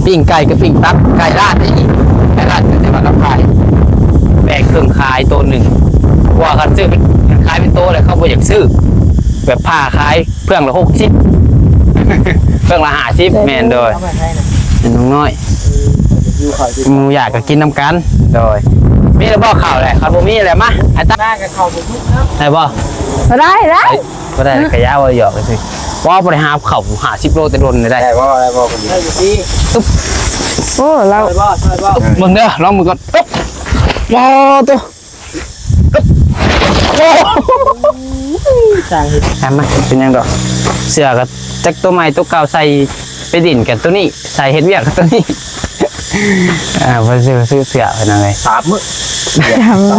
ປີ້ງໄກ່ກັບປີ້ງຕັບ ໄກ່ລາດນີ້ ໄກ່ລາດ ແຕ່ວ່າລາວຂາຍແບ່ງເຄິ່ງຂາຍໂຕໜຶ່ງ ເພາະວ່າຄັນຊື້ເປັນ ຄັນຂາຍເປັນໂຕແລ້ວເຂົາບໍ່ຢາກຊື້ ແບບພາຂາຍເຟື່ອງລະຫົກສິບ ເຟື່ອງລະຫ້າສິບ ແມ່ນ ໂດຍ ເອົາມາໃຫ້ນະ ແມ່ນນ້ອງນ້ອຍ ເອີ ຢູ່ເຂົ້າຢູ່ ໝູຢາກກໍກິນນຳກັນ ໂດຍ ມີແລ້ວບໍ່ເຂົ້າແຫຼະ ຄັນບໍ່ມີແລ້ວມາ ໄອ້ຕາ ໜ້າກໍເຂົ້າບໍ່ທຸກເນາະ ໄດ້ບໍ່ ກໍໄດ້ ໄດ້ ບໍ່ໄດ້ ກະຢ່າເວົ້າ ຢອກຊື່ ວ່າບໍ່ໄດ້ຫາເຂົ້າຫ້າສິບໂລແຕ່ດົນແລ້ວໄດ໋ ໄດ້ບໍ່ ໄດ້ບໍ່ ໄດ້ຢູ່ຕິ ໂອ້ ລາວ ຊ່ອຍບໍ່ ຊ່ອຍບໍ່ ເບິ່ງເດີ ລອງເບິ່ງກ່ອນ ໂອ້ ໂອ້ ໂຕ ໂອ້ ຊ່າງເຮັດ ຕາມມາ ເປັນຫຍັງດອກ ເສື້ອກໍຈັກໂຕໃໝ່ໂຕເກົ່າ ໃສ່ໄປດິນກັບໂຕນີ້ ໃສ່ເຮັດວຽກກັບໂຕນີ້ ອ່າ ບໍ່ຊື້ ຊື້ເສື້ອເພິ່ນວ່າໄງ ສາມມື້ ສາມມື້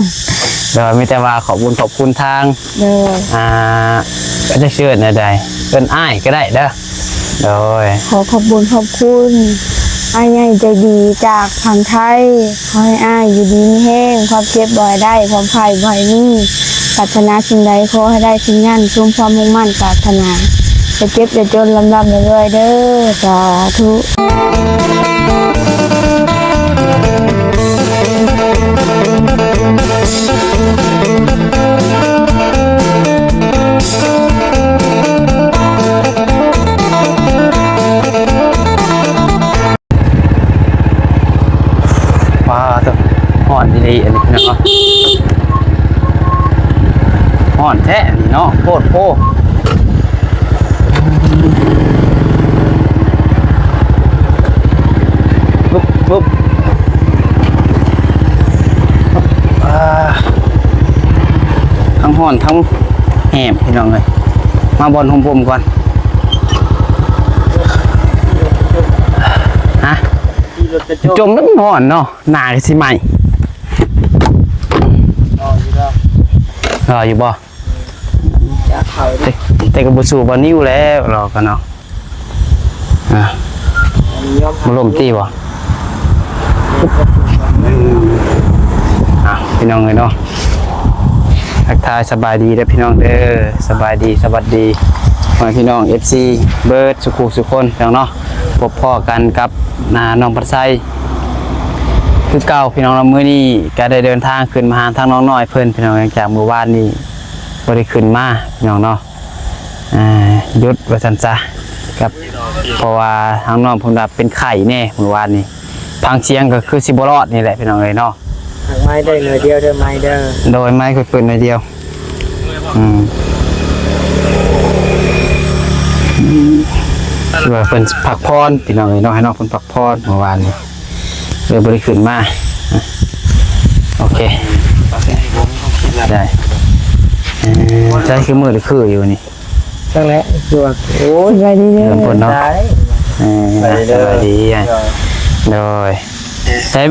ແຕ່ວ່າມີແຕ່ວ່າຂອບບຸນຂອບຄຸນທາງ ໂດຍ ອ່າ ເຂົາເຈົ້າຊິເອີ້ນແນວໃດ ເອີ້ນອ້າຍກໍໄດ້ເດີ ໂດຍ ຂໍຂອບບຸນຂອບຄຸນອ້າຍໃຫຍ່ໃຈດີຈາກຝັ່ງໄທ ຂໍໃຫ້ອ້າຍຢູ່ດີມີແຮງ ຄວາມເຈັບບໍ່ໃຫ້ໄດ້ ຄວາມໄຂ້ບໍ່ໃຫ້ມີ ປາດຖະໜາສິ່ງໃດຂໍໃຫ້ໄດ້ສິ່ງນັ້ນ ສົມຄວາມມຸ່ງໝັ້ນປາດຖະໜາ ຢ່າເຈັບຢ່າຈົນ ລ່ຳໆລວຍໆເດີ ສາທຸ. ວ້າ ໂທ້ ຮ້ອນອີ່ຫຼີອັນນີ້ເນາະ ຮ້ອນແທ້ອັນນີ້ເນາະ ໂພດໂພ. ປຶບ ປຶບ ອ່າ ທັງຮ້ອນທັງແຫບ ພີ່ນ້ອງເອີຍ ມາບ່ອນຮົ່ມໆກ່ອນ ຮະ ຂີ່ລົດກະຈົກ ຈົ່ມແລ້ວມັນຮ້ອນເນາະ ໜ້າກໍຊິໄໝ້ ລໍຢູ່ບໍ່? ຢາກເຂົ້າ ແຕ່ ແຕ່ກໍບໍ່ສູ້ບ່າວນິວແລ້ວ ລໍກັນເນາະ ອ່າ ບໍ່ລົມຕີບໍ່? ອ່າ ພີ່ນ້ອງເອີຍເນາະ ທັກທາຍສະບາຍດີເດີພີ່ນ້ອງເດີ ສະບາຍດີ ສະຫວັດດີ ພໍ່ແມ່ພີ່ນ້ອງ ເອັຟຊີ ເບິດສູ່ຄູ່ສູ່ຄົນ ພີ່ນ້ອງເນາະ ພົບພໍ້ກັນກັບ ອ່າ ນ້ອງພັນໄຊຄືເກົ່າ ພີ່ນ້ອງເນາະ ມື້ນີ້ກໍໄດ້ເດີນທາງຂຶ້ນມາຫາທາງນ້ອງນ້ອຍເພິ່ນ ພີ່ນ້ອງ ຫຼັງຈາກມື້ວານນີ້ບໍ່ໄດ້ຂຶ້ນມາ ພີ່ນ້ອງເນາະ ອ່າ ຢຸດວ່າຊັ້ນຊະ ກັບ ເພາະວ່າທາງນ້ອງເພິ່ນວ່າເປັນໄຂ້ແດ່ມື້ວານນີ້ ຟັງສຽງກໍຄືຊິບໍ່ລອດນີ້ແຫຼະ ພີ່ນ້ອງເອີຍເນາະ ຫາກໄມ້ໄດ້ໜ່ວຍດຽວເດີ ໄມ້ເດີ ໂດຍ ໄມ້ຂ້ອຍເປີດໜ່ວຍດຽວ ອືມ ຄືວ່າເພິ່ນພັກຜ່ອນ ພີ່ນ້ອງເອີຍເນາະ ໃຫ້ນ້ອງເພິ່ນພັກຜ່ອນມື້ວານນີ້ ເລີຍບໍ່ໄດ້ຂຶ້ນມາ ໂອເຄ ໄດ້ ເອີ ໃຊ້ຄືມືດຄືຢູ່ນີ້ ຈັ່ງແຫຼະ ຄືວ່າ ໂອ້ຍ ສະບາຍດີເດີ ເພິ່ນເນາະ ເອີ ສະບາຍດີ ໂດຍ ໃຊ້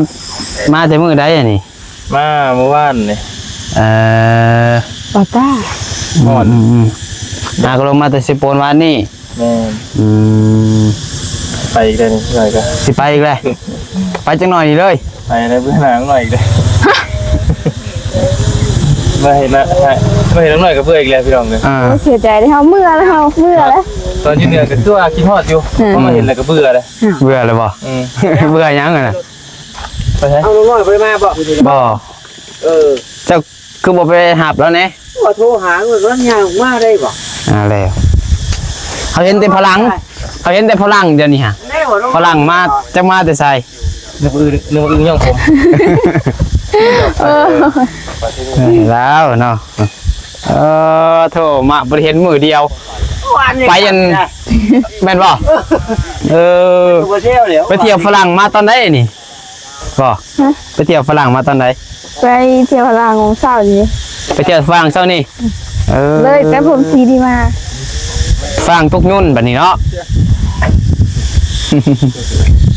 ມາແຕ່ມື້ໃດອັນນີ້? ມາມື້ວານນີ້ ເອີ ປາຕ້າ ອືມ ອືມ ອືມ ຫາກໍລົງມາແຕ່ເຊໂປນວານນີ້ ແມ່ນ ອືມ ໄປອີກແລ້ວນີ້ ໜ້ອຍກໍ ຊິໄປອີກແລ້ວ ໄປຈັກໜ້ອຍນີ້ເລີຍ ໄປແລ້ວ ເບື່ອໜ້ອຍໜ້ອຍອີກແລ້ວ ມາເຫັນນະ ມາເຫັນໜ້ອຍກໍເບື່ອອີກແລ້ວ ພີ່ນ້ອງເອີຍ ອ່າ ໂອ້ຍ ເສຍໃຈເດ້ ເຮົາເມື່ອແລ້ວ ເຮົາເມື່ອແລ້ວ ຕອນຢູ່ເໜືອກໍຄືວ່າຄິດຮອດຢູ່ ອືມ ພໍມາເຫັນແລ້ວກໍເບື່ອແລ້ວ ເບື່ອແລ້ວບໍ່? ອືມ ເບື່ອຫຍັງຫັ້ນນະ? ໄປໃສ? ເອົາ ນ້ອງນ້ອຍບໍ່ໄດ້ມາບໍ່? ບໍ່ ເອີ ເຈົ້າຄືບໍ່ໄປຮັບລາວແດ່? ວ່າໂທຫາ ວ່າລາວຍ່າງອອກມາໄດ້ບໍ່? ເອົາແລ້ວ ເຮົາເຫັນແຕ່ຝຣັ່ງ ເຮົາເຫັນແຕ່ຝຣັ່ງດຽວນີ້ຫະ ຝຣັ່ງມາ ຈັກມາແຕ່ໃສ? ນຶກວ່າອຶ່ງ ນຶກວ່າອຶ່ງຍ້ອງຜົມ ເອີ ແລ້ວເນາະ ເອີ ໂທ ມາບໍ່ໄດ້ເຫັນມື້ດຽວ ໄປອັນ ແມ່ນບໍ່? ເອີ ໄປທ່ຽວຝຣັ່ງມາຕອນໃດນີ້? ບໍ່ ຮະ ໄປທ່ຽວຝຣັ່ງມາຕອນໃດ? ໄປທ່ຽວຝຣັ່ງເຊົ້ານີ້ ໄປທ່ຽວຝຣັ່ງເຊົ້ານີ້ ເອີ ເລີຍໄປພົມສີນີ້ມາ ຝຣັ່ງຕົກຍົນບັດນີ້ເນາະ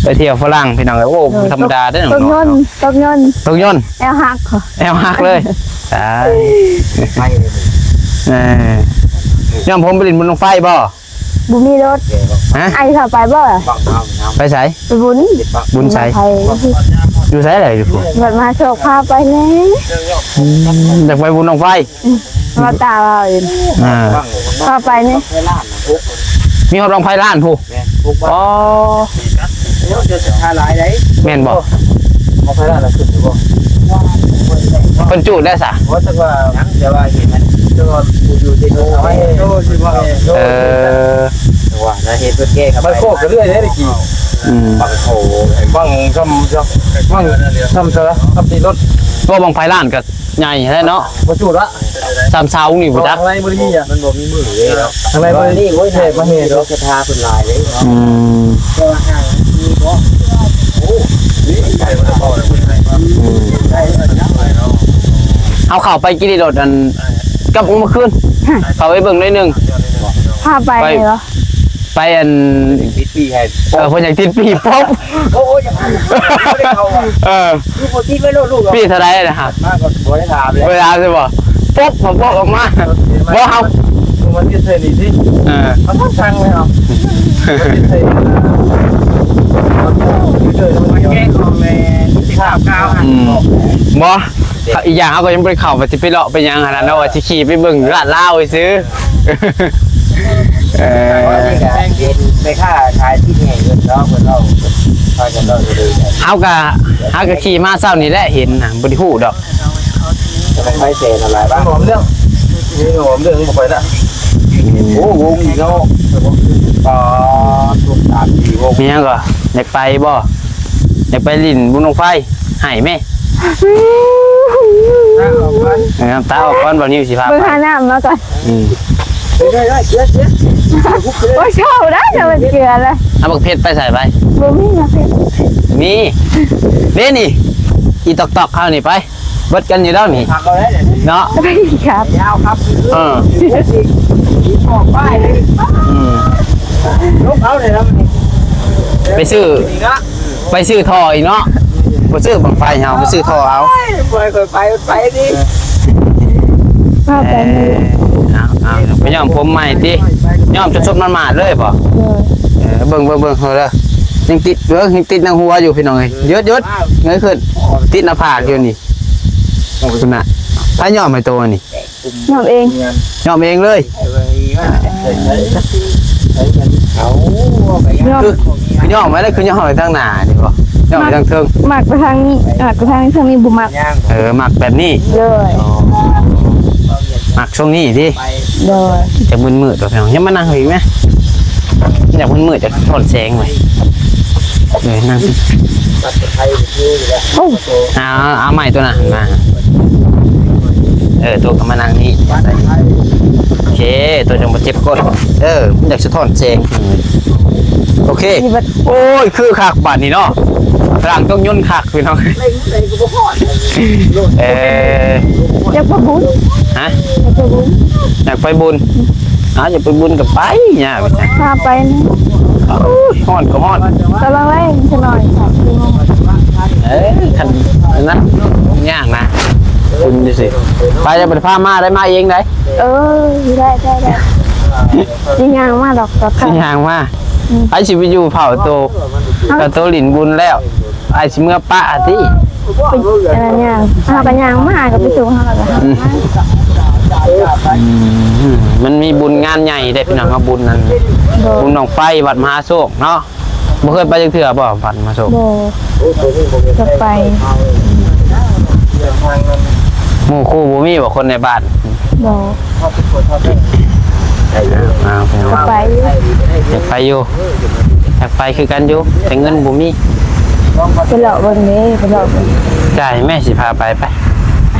ໄປທ່ຽວຝຣັ່ງພີ່ນ້ອງເອີຍ ໂອ້ ບໍ່ທຳມະດາເດ້ ຕົກຍົນ ຕົກຍົນ ຕົກຍົນ ແອວຫັກ ແອວຫັກເລີຍ ຕາຍ ເອີ ຍ້ອນຜົມໄປຫຼິ້ນບຸນບັ້ງໄຟບໍ່? ບໍ່ມີລົດ ຮະ ອ້າຍເຂົ້າໄປບໍ່? ໄປໃສ? ໄປບຸນ ບຸນໃສ? ຢູ່ໃສລະ? ຢູ່ພຸ້ນ ບັດມາໂຊກພາໄປແດ່ ອືມ ຢາກໄປບຸນບັ້ງໄຟ ອືມ ວ່າຕາວ່າ ອ່າ ພາໄປແດ່ ມີຮອດບັ້ງໄຟລ້ານພຸ້ນ ອໍ ໂອ້ ເຈົ້າສັດທາຫຼາຍໃດ໋. ແມ່ນບໍ່? ບໍ່ຄ່ອຍໄດ້ລະຂຶ້ນຢູ່ບໍ່? ເພິ່ນຈູດໄດ້ຊະ? ບໍ່ ຈັກວ່າຫຍັງ ແຕ່ວ່າເຫັນມັນ ແຕ່ວ່າຢູ່ທີ່ເພິ່ນເອົາໄວ້ ໂຕຊິບໍ່ແມ່ນ ເອີ ແຕ່ວ່ານະ ເຫັນເພິ່ນແກ້ເຂົ້າໄປ ມັນໂຄກກັນເລື້ອຍເດ້ຕະກີ້. ອືມ ບັງໂຄ ບັງຊ່ຳ ບັງຊ່ຳສະລະ ຊ່ຳຕີລົດ ໂຕບັ້ງໄຟລ້ານກໍ ໃຫຍ່ແທ້ເນາະ ບໍ່ຈູດວະ ຊ່ຳເສົານີ້ບໍ່ຈັກ ທາງໃນບໍ່ໄດ້ມີຫຍັງ ມັນບໍ່ມີມືເດ້ເນາະ ທາງໃນບໍ່ໄດ້ມີ ໂອ້ຍ ແຂກມາເຮັດດອກ ສັດທາເພິ່ນຫຼາຍເດ້ເນາະ. ອືມ ແຕ່ວ່າຫາງມີບໍ່? ໂອ້ ໄດ້ມາເວົ້ານຳເພິ່ນໄດ້ ອືມ ໄດ້ມາຈັບໄດ້ເນາະ. ເຮົາເຂົ້າໄປກິນໃນລົດອັນ ກັບເມື່ອຄືນ ເຂົ້າໄປເບິ່ງໜ້ອຍໜຶ່ງ ພາໄປ ໄປ ເຫາະ? ໄປອັນ ຕິດປີ້ໃຫ້ ເອີ ເພິ່ນຢາກຕິດປີ້ປົບ ໂອ້ຍ ບໍ່ໄດ້ເຂົ້າຫວາ ເອີ ຄືບໍ່ຕິດໄວ້ໂລດລູກ ປີ້ເທົ່າໃດນະ? ມາກໍບໍ່ໄດ້ຖາມເລີຍ ບໍ່ໄດ້ຖາມໃຊ່ບໍ່? ປົບ ພໍປົບອອກມາ ບໍ່ເຮົາ ມັນຕິດໃສ່ນີ້ຕິ ເອີ ເຂົາຕ້ອງສັ່ງໄວ້ເອົາ ມັນຕິດໃສ່ ມັນແກ້ຂອງແມ່ນສິບເກົ້າ ອືມ ບໍ່ ອີກຢ່າງເຮົາກໍຍັງບໍ່ໄດ້ເຂົ້າ ວ່າຊິໄປເລາະໄປຫຍັງຫັ້ນນະເນາະ ວ່າຊິຂີ່ໄປເບິ່ງລາດລາວຊື່ ເອີ ເຫັນແມ່ຄ້າຂາຍຊີ້ນແຫ້ງເພິ່ນເນາະ ເພິ່ນເວົ້າ ເຮົາກໍ ເຮົາກໍຂີ່ມາເຊົ້ານີ້ແຫຼະ ເຫັນນະ ບໍ່ໄດ້ຮູ້ດອກ ແຕ່ມັນໄຟແສນຫຼາຍບ້ານ ຫອມເລື່ອງ ມີຫອມເລື່ອງບໍ່ໄປລະ ໂອ້ ວົງອີກເນາະ ປາ ສາມສີ່ວົງ ມີຫຍັງກໍ ຢາກໄປບໍ່? ຢາກໄປຫຼິ້ນບຸນບັ້ງໄຟ ໃຫ້ແມ່ ເອີ ນ້ຳຕາອອກກ່ອນ ບ່າວນິວຊິພາໄປ ເບິ່ງຫານ້ຳມາກ່ອນ ອືມ ໂອ້ຍ ເຊົາໄດ້ນະ ມັນເຈື່ອລະ ເອົາບັກເຜັດໄປໃສ່ໄປ ບໍ່ມີບັກເຜັດ ມີ ເດ້ນີ້ ອີຕອກໆ ເຮົານີ້ໄປ ເບິດກັນຢູ່ແລ້ວນີ້ ເນາະ ໄປຄັບ ຍາວຄັບ ເອີ ອືມ ລົງເອົາໄດ້ແລ້ວນີ້ ໄປຊື້ ໄປຊື້ທໍ່ອີກເນາະ ບໍ່ຊື້ບັ້ງໄຟເຮົາ ໄປຊື້ທໍ່ເອົາ ໂອ້ຍ ບໍ່ໃຫ້ຂ້ອຍໄປ ໄປຕິ ພາໄປ ເອີ ເອົາ ເອົາ ໄປຍ້ອມຜົມໃໝ່ຕິ ຍ້ອມສົດໆ ໝາດໆ ເລີຍບໍ? ໂດຍ ເອີ ເບິ່ງ ເບິ່ງ ເບິ່ງເຮົາເດີ ຍັງຕິດ ເບິ່ງ ຍັງຕິດໜັງຫົວຢູ່ພີ່ນ້ອງເອີຍ ຢຸດ ຢຸດ ເງີຍຂຶ້ນ ຕິດໜ້າຜາກຢູ່ນີ້ ພຸ້ນນະ ໃຜຍ້ອມໃຫ້ໂຕນີ້? ຍ້ອມເອງ ຍ້ອມເອງເລີຍ ຍ້ອມ ຄື ຄືຍ້ອມໄວ້ແລ້ວ ຄືຍ້ອມໄວ້ທາງໜ້ານີ້ບໍ? ຍ້ອມໄວ້ທາງເທິງ ມັກໄປທາງນີ້ ມັກໄປທາງນີ້ ທາງນີ້ບໍ່ມັກ ເອີ ມັກແບບນີ້ ໂດຍ ອໍ ມັກຊົງນີ້ຕິ ໂດຍ ຈະມືດໆ ດອກພີ່ນ້ອງ ຍັງມານັ່ງອີກແມ ຢາກມືດໆ ຈະສະທ້ອນແສງເວີຍ ເອີ ນັ່ງ ໂອ້ ເອົາ ເອົາໄມ້ຕົວນັ້ນມາ ເອີ ໂຕກໍມານັ່ງນີ້ ໂອເຄ ໂຕຈັ່ງບໍ່ເຈັບກົ້ນ ເອີ ມັນຢາກສະທ້ອນແສງ ໂອເຄ ໂອ້ຍ ຄືຄັກບາດນີ້ເນາະ ລ້າງຕົງຍົນຄັກພີ່ນ້ອງ ເອີ ຢາກໄປບຸນ ຮະ ຢາກໄປບຸນ ຢາກໄປບຸນ ອ້າວ ຢາກໄປບຸນກໍໄປ ຍາກ ພາໄປ ໂອ້ຍ ຮ້ອນກໍຮ້ອນ ກຳລັງແລງຊະໜ້ອຍ ເອີ ຄັນນັ້ນຍາກນະ ບຸນຈັ່ງຊີ້ ໄປແລ້ວບໍ່ໄດ້ພາມາໄດ້ ມາເອງໄດ໋ ເອີ ໄດ້ ໄດ້ ໄດ້ ຊິຍ່າງມາດອກ ຊິຍ່າງມາ ອືມ ໃຜຊິໄປຢູ່ເຝົ້າໂຕ ເຮົາ ເຮົາໂຕຫຼິ້ນບຸນແລ້ວ ອ້າຍຊິເມືອປະຕິ ເປັນອັນນັ້ນຫຍັງ ເຮົາກໍຍ່າງມາ ກໍໄປສົ່ງເຮົາ ແລ້ວກໍ ອືມ ມັນມີບຸນງານໃຫຍ່ເດ້ພີ່ນ້ອງເນາະ ບຸນນັ້ນ ໂດຍ ບຸນບັ້ງໄຟວັດມະຫາໂຊກເນາະ ບໍ່ເຄີຍໄປຈັກເທື່ອບໍ່ ວັດມະຫາໂຊກ? ບໍ່ ຢາກໄປ ໝູ່ຄູ່ບໍ່ມີບໍ່ ຄົນໃນບ້ານ? ບໍ່ ອ້າວ ຢາກໄປຢູ່ ຢາກໄປຢູ່ ຢາກໄປຄືກັນຢູ່ ແຕ່ເງິນບໍ່ມີ ໄປເລາະເບິ່ງເດ້ ໄປເລາະເບິ່ງ ຈ່າຍແມ່ ຊິພາໄປ ໄປ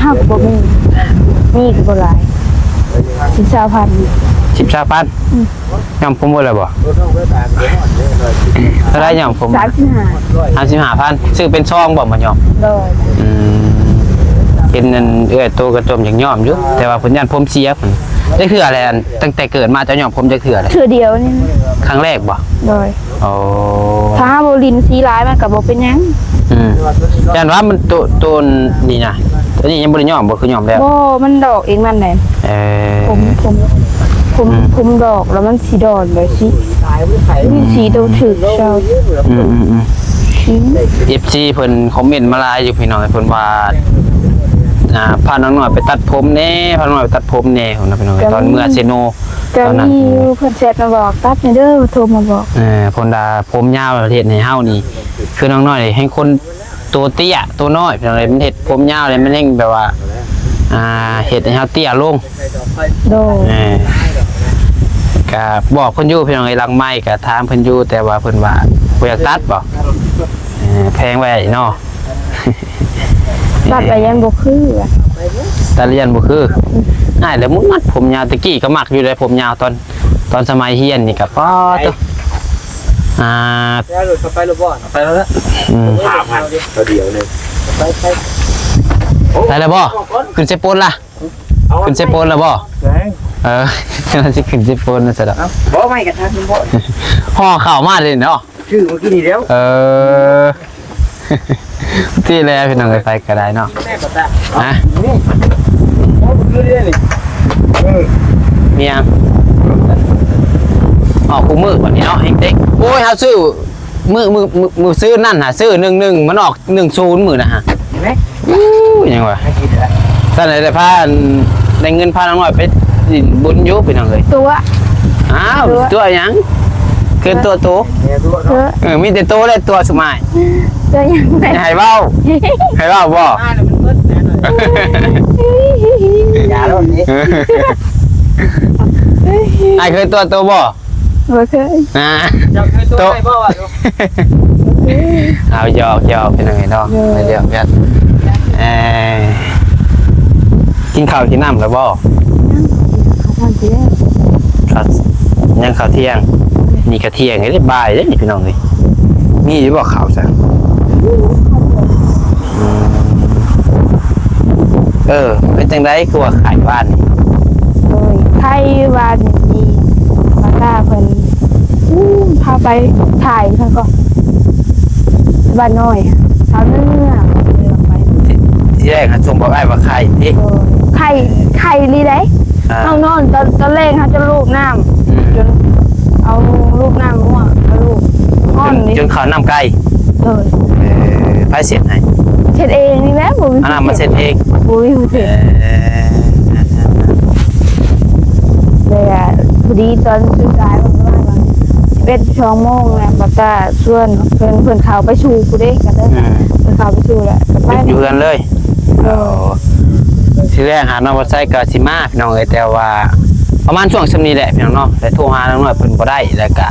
ເຮົາກໍບໍ່ມີ ມີກໍບໍ່ຫຼາຍ ສິບ ຊາວພັນ ສິບ ຊາວພັນ ອືມ ຍ້ອມຜົມເບິດແລ້ວບໍ່? ເທົ່າໃດຍ້ອມຜົມ? ສາມສິບຫ້າ ສາມສິບຫ້າພັນ ຊື້ເປັນຊອງບໍ່ ມາຍ້ອມ? ໂດຍ ອືມ ເຫັນອັນເອື້ອຍໂຕກະຈົ່ມຢາກຍ້ອມຢູ່ ແຕ່ວ່າເພິ່ນຢ້ານຜົມເສຍ ຈັກເທື່ອແລ້ວ ຕັ້ງແຕ່ເກີດມາເຈົ້າຍ້ອມຜົມຈັກເທື່ອແລ້ວ? ເທື່ອດຽວນີ້ ຄັ້ງແລກບໍ່? ໂດຍ ໂອ້ ຖ້າບໍ່ຫຼິ້ນສີຫຼາຍມັນກໍບໍ່ເປັນຫຍັງ ອືມ ຢ້ານວ່າມັນໂຕ ໂຕນີ້ນະ ໂຕນີ້ຍັງບໍ່ໄດ້ຍ້ອມບໍ່ ຄືຍ້ອມແລ້ວ? ບໍ່ ມັນດອກເອງມັນແຫຼະ ເອີ ຜົມ ຜົມ ຜົມ ອືມ ຜົມດອກ ແລ້ວມັນສີດອນແບບສີ ມີສີໂຕຖືກເຈົ້າ ອືມ ອືມ ອືມ ອືມ ເອັຟຊີ ເພິ່ນຄອມເມັນມາຫຼາຍຢູ່ພີ່ນ້ອງ ເພິ່ນວ່າ ອ່າ ພານ້ອງນ້ອຍໄປຕັດຜົມແດ່ ພານ້ອງນ້ອຍໄປຕັດຜົມແດ່ ພຸ້ນນະພີ່ນ້ອງ ຕອນເມືອເຊໂນ ກໍມີຢູ່ ຕອນນັ້ນ ເພິ່ນແຊັດມາບອກ ຕັດແດ່ເດີ ໂທມາບອກ. ເອີ ເພິ່ນວ່າຜົມຍາວເຮັດໃຫ້ເຮົານີ້ ຄືນ້ອງນ້ອຍແຮ່ງຄົນໂຕເຕ້ຍໂຕນ້ອຍ ພີ່ນ້ອງເອີຍ ມັນເຮັດຜົມຍາວແລ້ວມັນແຮ່ງແບບວ່າ ອ່າ ເຮັດໃຫ້ເຮົາເຕ້ຍລົງ. ໂດຍ ເອີ ກະບອກເພິ່ນຢູ່ ພີ່ນ້ອງເອີຍ ຫຼັງໄມກະຖາມເພິ່ນຢູ່ ແຕ່ວ່າເພິ່ນວ່າບໍ່ຢາກຕັດບໍ ເອີ ແພງໄວ້ເນາະ. ຕັດແລ້ວຍັງບໍ່ຄື ຕັດແລ້ວຍັງບໍ່ຄື. ອືມ ອ້າຍແລ້ວມັນມັກຜົມຍາວ ແຕ່ກີ້ກໍມັກຢູ່ເດ້ ຜົມຍາວ ຕອນ ຕອນສະໄໝຮຽນນີ້ກໍ ປາດໂທ້ ອ່າ ແລ້ວລົດເຂົ້າໄປແລ້ວບໍ່? ໄປແລ້ວລະ. ອືມ ຫ້າພັນ ຕົວດຽວໜຶ່ງ ໄປ ໄປ. ໄດ້ແລ້ວບໍ່? ຂຶ້ນໃສ່ປົນລະ? ຂຶ້ນໃສ່ປົນແລ້ວບໍ່? ເອີ ຊິຂຶ້ນໃສ່ປົນນະຊະດອກ. ບໍ່ ໄມ້ກະທັນບໍ່ ຫໍ່ເຂົ້າມາເດ້ເນາະ. ຊື້ມື້ກີ້ນີ້ແລ້ວ. ເອີ ທີ່ແລ້ວ ພີ່ນ້ອງເອີຍ ໄປກໍໄດ້ເນາະ. ແມ່ນບໍ່ຕາ? ຮະ? ນີ້ ໂອ້ ຄືເດ້ນີ້. ເອີ ມີຫຍັງ? ອອກຄູ່ມື້ບັດນີ້ເນາະ ເຮັງເຕັກ. ໂອ້ຍ ເຮົາຊື້ ມື້ ມື້ ມື້ ມື້ຊື້ນັ້ນຫາ ຊື້ໜຶ່ງໜຶ່ງ ມັນອອກໜຶ່ງສູນມື້ນະຫະ. ເຫັນໄໝ? ອູ້ ຫຍັງວະ? ຊັ້ນແຫຼະ ໄດ້ພາ ໄດ້ເງິນພານ້ອງນ້ອຍໄປຫຼິ້ນບຸນຢູ່ ພີ່ນ້ອງເອີຍ. ຕົວະ ອ້າວ ຕົວະ ຕົວະຫຍັງ? ຄືຕົວະໂຕ. ຕົວະ ເອີ ມີແຕ່ໂຕແຫຼະຕົວະ ສຸມອ້າຍ. ຕົວະຫຍັງ? ໃຫ້ເວົ້າ ໃຫ້ເວົ້າບໍ່? ຢ່າໂລດນີ້. ອ້າຍເຄີຍຕົວະໂຕບໍ່? ບໍ່ເຄີຍ. ອ່າ ເຈົ້າເຄີຍຕົວະອ້າຍບໍ່? ເອົາ ຢອກໆ ພີ່ນ້ອງເອີຍເນາະ. ໂດຍ ໄປເລື່ອງກັນ. ເອີ ກິນເຂົ້າກິນນ້ຳແລ້ວບໍ່? ຍັງ ເຂົ້າ ຍັງເຂົ້າທ່ຽງ. ນີ້ກໍທ່ຽງເດ້ ບ່າຍເດ້ນີ້ ພີ່ນ້ອງເອີຍ. ມີຢູ່ບໍ່ເຂົ້າຊະ? ອືມ ເອີ ເປັນຈັ່ງໃດຄືວ່າໄຂ້ວານນີ້? ໂອ້ຍ ໄຂ້ວານນີ້ ມາຕາເພິ່ນ ອືມ ພາໄປຖ່າຍ ເພິ່ນກໍ ບ້ານນ້ອຍ ຊາວເໜືອ ໄປ. ທີ ທີແລກຫາສົ່ງບອກອ້າຍວ່າໄຂ້ຕິ? ໂອ້ຍ ໄຂ້ ໄຂ້ອີ່ຫຼີໃດ໋. ອ່າ ເຮົານອນຕອນ ຕອນແລງ ເຮົາຈະລູບນ້ຳ ອືມ ຈົນເອົາລູບນ້ຳຫົວ ເອົາລູບ ຮ້ອນ ຈົນ ນີ້ ຈົນເຂົ້ານ້ຳໄກ່. ໂດຍ ເອີ ໃຜເຊັດໃຫ້? ເຊັດເອງນີ້ແຫຼະ ບໍ່ມີ ອັນນັ້ນມາເຊັດເອງ ບໍ່ມີຜູ້ເຊັດ. ເອີ ແລ້ວພໍດີຕອນສຸດທ້າຍ ປະມານວ່າສິບເອັດ ສອງໂມງແລ້ວ ບັດຕາຊວນເພິ່ນ ເພິ່ນເຂົ້າໄປສູ່ພຸ້ນເດ້ ກໍເລີຍ ອືມ ເພິ່ນເຂົ້າໄປສູ່ແລ້ວ ກໍໄປ ຢຸດຢູ່ເຮືອນເລີຍ. ໂດຍ ໂອ້ ທີແລກຫານ້ອງວັດໄຊກໍຊິມາ ພີ່ນ້ອງເອີຍ ແຕ່ວ່າປະມານຊ່ວງຊ່ຳນີ້ແຫຼະ ພີ່ນ້ອງເນາະ ແຕ່ໂທຫານ້ອງນ້ອຍເພິ່ນບໍ່ໄດ້ ແລ້ວກະ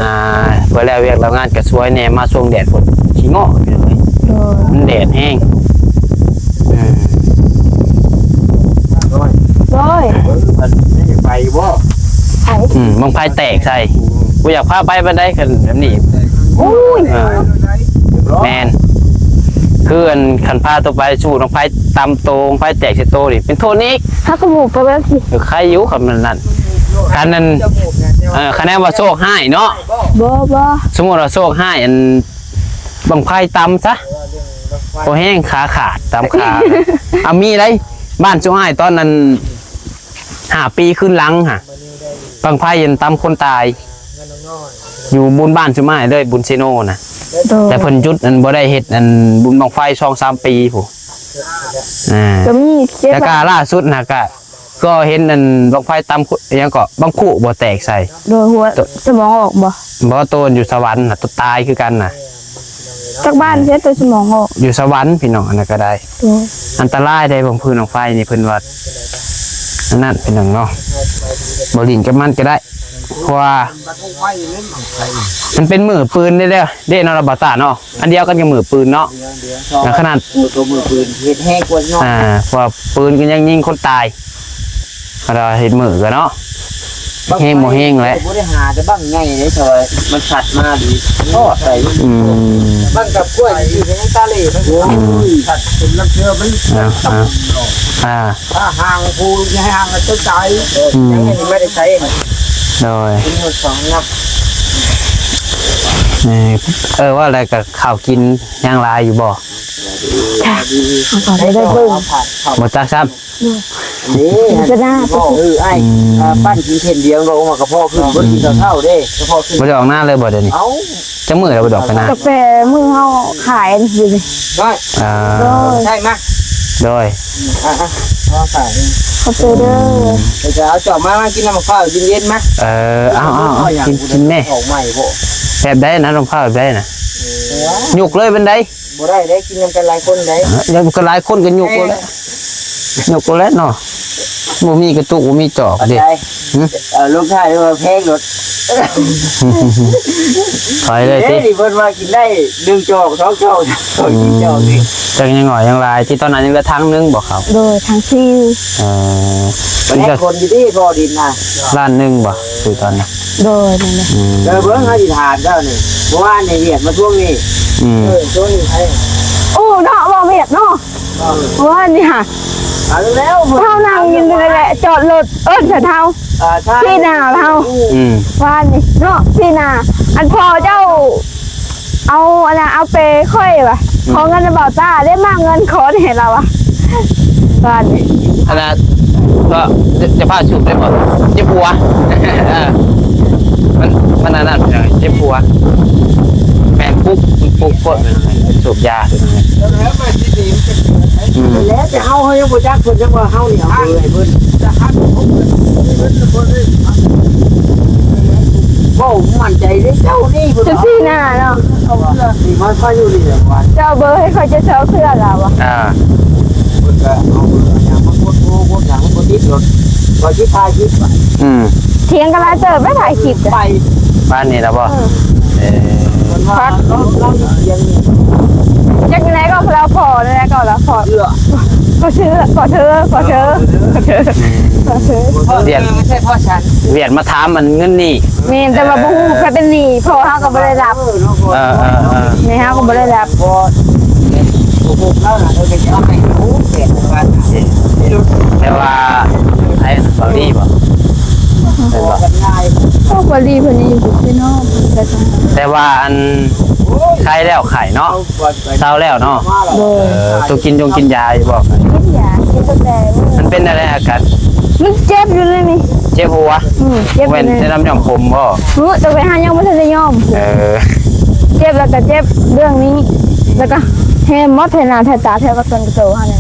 ອ່າ ເພື່ອແລ້ວວຽກແລ້ວງານກໍຊ່ວຍແດ່ ມາຊ່ວງແດດພຸ້ນ ຂີ້ງໍ້ ພີ່ນ້ອງເອີຍ. ໂດຍ ມັນແດດແຮງ. ເອີ ໂດຍ ໂດຍ ເອີ ມັນໄປບໍ່? ໄປ ອືມ ບັ້ງໄຟແຕກໃສ່ ບໍ່ຢາກພາໄປປານໃດ ຄັນແບບນີ້. ໂອ້ຍ ເອີ ແມ່ນ ຄືອັນ ຄັນພາຕົວໄປສູ່ບັ້ງໄຟຕຳໂຕ ບັ້ງໄຟແຕກໃສ່ໂຕນີ້ ເປັນໂທນອີກ. ເຮົາກໍໝູບໄປແລ້ວຊິ ເອີ ໄຄຢູ່ ຄັນມັນນັ້ນ ຄັນນັ້ນ ເອີ ຄະແນນວ່າໂຊກຮ້າຍເນາະ. ບໍ່ ບໍ່ ສົມມຸດວ່າໂຊກຮ້າຍ ອັນ ບັ້ງໄຟຕຳຊະ ພໍແຮງຂາຂາດ ຕຳຂາ. ອາ ມີໄດ໋ ບ້ານຊຸອ້າຍຕອນນັ້ນ ຫ້າປີຄືນຫຼັງຫະ ບັ້ງໄຟອັນຕຳຄົນຕາຍ ຢູ່ບຸນບ້ານຊຸອ້າຍເລີຍ ບຸນເຊໂນນະ. ໂດຍ ແຕ່ເພິ່ນຢຸດ ອັນ ບໍ່ໄດ້ເຮັດ ອັນ ບຸນບັ້ງໄຟສອງສາມປີພຸ້ນ. ອ່າ ກໍມີ ແຕ່ກະລ່າສຸດນະ ກະ ກໍເຫັນອັນບັ້ງໄຟຕຳ ອີ່ຫຍັງເກາະ ບັ້ງຄຸບໍ່ແຕກໃສ່. ໂດຍ ຫົວ ໂຕ ສະໝອງອອກບໍ່? ບໍ່ ໂຕຢູ່ສະຫວັນນະ ໂຕຕາຍຄືກັນນະ. ຈັກບ້ານເສຍ ໂຕສະໝອງອອກ ຢູ່ສະຫວັນ ພີ່ນ້ອງ ອັນນັ້ນກໍໄດ້. ໂດຍ ອັນຕະລາຍໄດ໋ ບັ້ງຟືນບັ້ງໄຟນີ້ ເພິ່ນວ່າອັນນັ້ນ ພີ່ນ້ອງເນາະ ບໍ່ຫຼິ້ນກັບມັນກໍໄດ້ ເພາະວ່າມັນເປັນມືປືນເດ້ ເດ້ເນາະ ລະບໍ່ຕາເນາະ. ອັນດຽວກັນກັບມືປືນເນາະ ແລ້ວຂະໜາດ ໂຕ ໂຕມືປືນເຮັດແຮງກວ່າເນາະ. ອ່າ ເພາະວ່າປືນກໍຍັງຍິງຄົນຕາຍ ຄັນວ່າເຮັດມືກໍເນາະ ແຮງບໍ່ແຮງແຫຼະ. ບໍ່ໄດ້ຫາແຕ່ບັ້ງໃຫຍ່ເດ້ ແຕ່ວ່າມັນຊັດມາດີ ໂອ້ ໃສ່ ອືມ ບັ້ງກັບກ້ວຍຢູ່ໃນຕາເຫຼມັນ ໂອ້ຍ ອືມ ຊັດເປັນລຳເທື່ອມັນ ອ່າ ອ່າ ຖ້າຫ່າງຜູ້ໃຫຍ່ຫ່າງກໍຕົກໃຈ ອືມ ຍັງໄດ້ໃຊ້. ໂດຍ ເອີ ເອີ ວ່າແລ້ວກໍ ເຂົ້າກິນຍັງຫຼາຍຢູ່ບໍ່? ຈ້າ ເອົາໄປໄດ້ເບິ່ງ ບໍ່ຈັກຊ້ຳ. ນີ້ ເອີ ອ້າຍ ອືມ ເອີ ປັ້ນກິນເສັ້ນດຽວກໍອອກມາກະເພາະຂຶ້ນ ບໍ່ໄດ້ກິນເຂົ້າເຊົ້າເດ້ ກະເພາະຂຶ້ນ. ບໍ່ໄດ້ອອກນາເລີຍບໍ່ດຽວນີ້? ເອົ້າ ຈັກມື້ແລ້ວບໍ່ໄດ້ອອກໄປນາ? ຕັ້ງແຕ່ມື້ເຮົາຂາຍອັນນີ້. ນ້ອຍ ອ່າ ໂດຍ ໃຊ່ມາ ໂດຍ ອືມ ອ່ະໆ ເອົາຝາກນີ້ ຂອບໃຈເດີ ອືມ ເດີຈະເອົາຈອກມາ ມາກິນນ້ຳໝາກພ້າວເຢັນໆ ມາ ເອີ ເອົາໆ ເອົາ ເອົາຫຍັງ ກິນ ກິນແມ່ ຂອງໃໝ່ໂພດ ແບບໃດນະ ນ້ຳພ້າວແບບໃດນະ ເອີ ຍົກເລີຍເປັນໃດ ບໍ່ໄດ້ເດ້ ກິນນຳກັນຫຼາຍຄົນເດ້ ເອີ ແລ້ວກໍຫຼາຍຄົນກໍຍົກເອົາແຫຼະ ຍົກເອົາແຫຼະເນາະ ບໍ່ມີກະຕຸກ ບໍ່ມີຈອກເດ້ ຫື ເອີ ລົງທ້າຍວ່າແພງໂລດ ຖອຍເລີຍຕິ ເດ້ ນີ້ເພິ່ນວ່າກິນໄດ້ໜຶ່ງຈອກ ສອງຈອກ ສອງ ສີ່ຈອກນີ້ ອືມ ຈັກຍັງໜ້ອຍຍັງຫຼາຍ ທີ່ຕອນນັ້ນຍັງເຫຼືອຖັງໜຶ່ງບໍ່ເຂົ້າ ໂດຍ ຖັງສີ່ ເອີ ແຕ່ຄົນຢູ່ທີ່ບໍ່ດິນນະ ລ້ານໜຶ່ງບໍ່ ຄືຕອນນັ້ນ ໂດຍ ນັ້ນແຫຼະ ອືມ ເອີ ເບິ່ງເຮົາຊິຖາມເຈົ້ານີ້ ເມື່ອວານນີ້ວຽກມາທວງໜີ້ ອືມ ເອີ ທວງໜີ້ໃຜ ໂອ້ ເນາະ ເວົ້າວຽກເນາະ ເອີ ເມື່ອວານນີ້ຫາ ເອົາແລ້ວ ເຮົານັ່ງຢູ່ນີ້ແຫຼະ ຈອດລົດ ເອີ້ນໃສ່ເຮົາ ອ່າ ໃຊ່ ທີ່ໜ້າເຮົາ ອືມ ວານນີ້ເນາະ ທີ່ໜ້າ ອັນພໍ່ເຈົ້າ ເອົາອັນນັ້ນ ເອົາເປຂ້ອຍວ່າ ອືມ ຂໍເງິນນຳບ່າວຕ້າ ໄດ້ມາເງິນຂໍແດ່ລາວວ່າ ວ່ານີ້ ອັນນັ້ນກໍຈະ ຈະພາສູບໄດ້ບໍ່? ເຈັບຫົວ ເອີ ມັນ ມັນອັນນັ້ນ ເອີ ເຈັບຫົວ ແມ່ນປຸກ ປຸກໂພດ ສູບຢາ ອືມ ແລ້ວແຕ່ເຮົາ ເຮົາຍັງບໍ່ຈັກ ເພິ່ນຍັງວ່າເຮົານີ້ເອົາເບີໃຫ້ເພິ່ນ ເວົ້າໝັ້ນໃຈເດ້ ເຈົ້ານີ້ເພິ່ນວ່າ ເຈົ້າຊີ້ໜ້າເນາະ ເອົາເທື່ອນີ້ມາ ມາຢູ່ນີ້ແຫຼະວ່າ ເຈົ້າເບີໃຫ້ຂ້ອຍຈະຊອກເທື່ອລາວວ່າ ອ່າ ເພິ່ນກໍເອົາເບີຫຍັງມາກົດໂທກົດຫຍັງບໍ່ຕິດໂລດ ຂ້ອຍຊິຖ່າຍຄລິບໄປ ອືມ ຖຽງກັນຫຼາຍເຕີບໄດ້ ຖ່າຍຄລິບໄປ ບ້ານນີ້ລະບໍ່? ເອີ ເອີ ເພິ່ນວ່າລາວ ລາວເຮັດຖຽງນີ້ ຈັກຈັ່ງໃດກໍລາວພໍ ແນວໃດກໍລາວພໍ ເອີ ຂໍເທື່ອ ຂໍເທື່ອ ຂໍເທື່ອ ຂໍເທື່ອ ຂໍເທື່ອ ອືມ ຂໍເທື່ອ ວຽກ ບໍ່ໃຊ່ພໍ່ສັນ ວຽກມາຖາມອັນເງິນນີ້ ແມ່ນ ແຕ່ວ່າບໍ່ຮູ້ໃຜເປັນໜີ້ ພໍ່ເຮົາກໍບໍ່ໄດ້ຮັບ ເອີ ເອີ ເອີ ແມ່ເຮົາກໍບໍ່ໄດ້ຮັບ ບໍ່ ບໍ່ຮູ້ລາວນະ ເອີ ໄປເອົາໃຫ້ຮູ້ແບບວ່າ ແຕ່ວ່າໄອ້ບາວດີບໍ່? ແມ່ນບໍ່? ໂອ້ ບາວດີເພິ່ນນີ້ຢູ່ເຊໂນ ແຕ່ວ່າອັນໄຂ້ແລ້ວ ໄຂ້ເນາະ ເຊົາແລ້ວເນາະ ໂດຍ ເອີ ຕ້ອງກິນຢົງກິນຢາຢູ່ບໍ່? ກິນຢາ ກິນຕັ້ງແຕ່ມື້ ມັນເປັນແນວໃດອາການ? ມັນເຈັບຢູ່ເລີຍນີ້ ເຈັບຫົວ ອືມ ເຈັບຢູ່ ແມ່ນແຕ່ນ້ຳຍ້ອມຜົມບໍ່? ເອີ ແຕ່ໄປຫາຍັງບໍ່ທັນໄດ້ຍ້ອມ ເອີ ເຈັບແລ້ວກໍເຈັບເບື້ອງນີ້ ແລ້ວກໍແຮມໝົດ ແຖວໜ້າແຖວຕາ ແຖວກະຕົນກະໂຕຫັ້ນແຫຼະ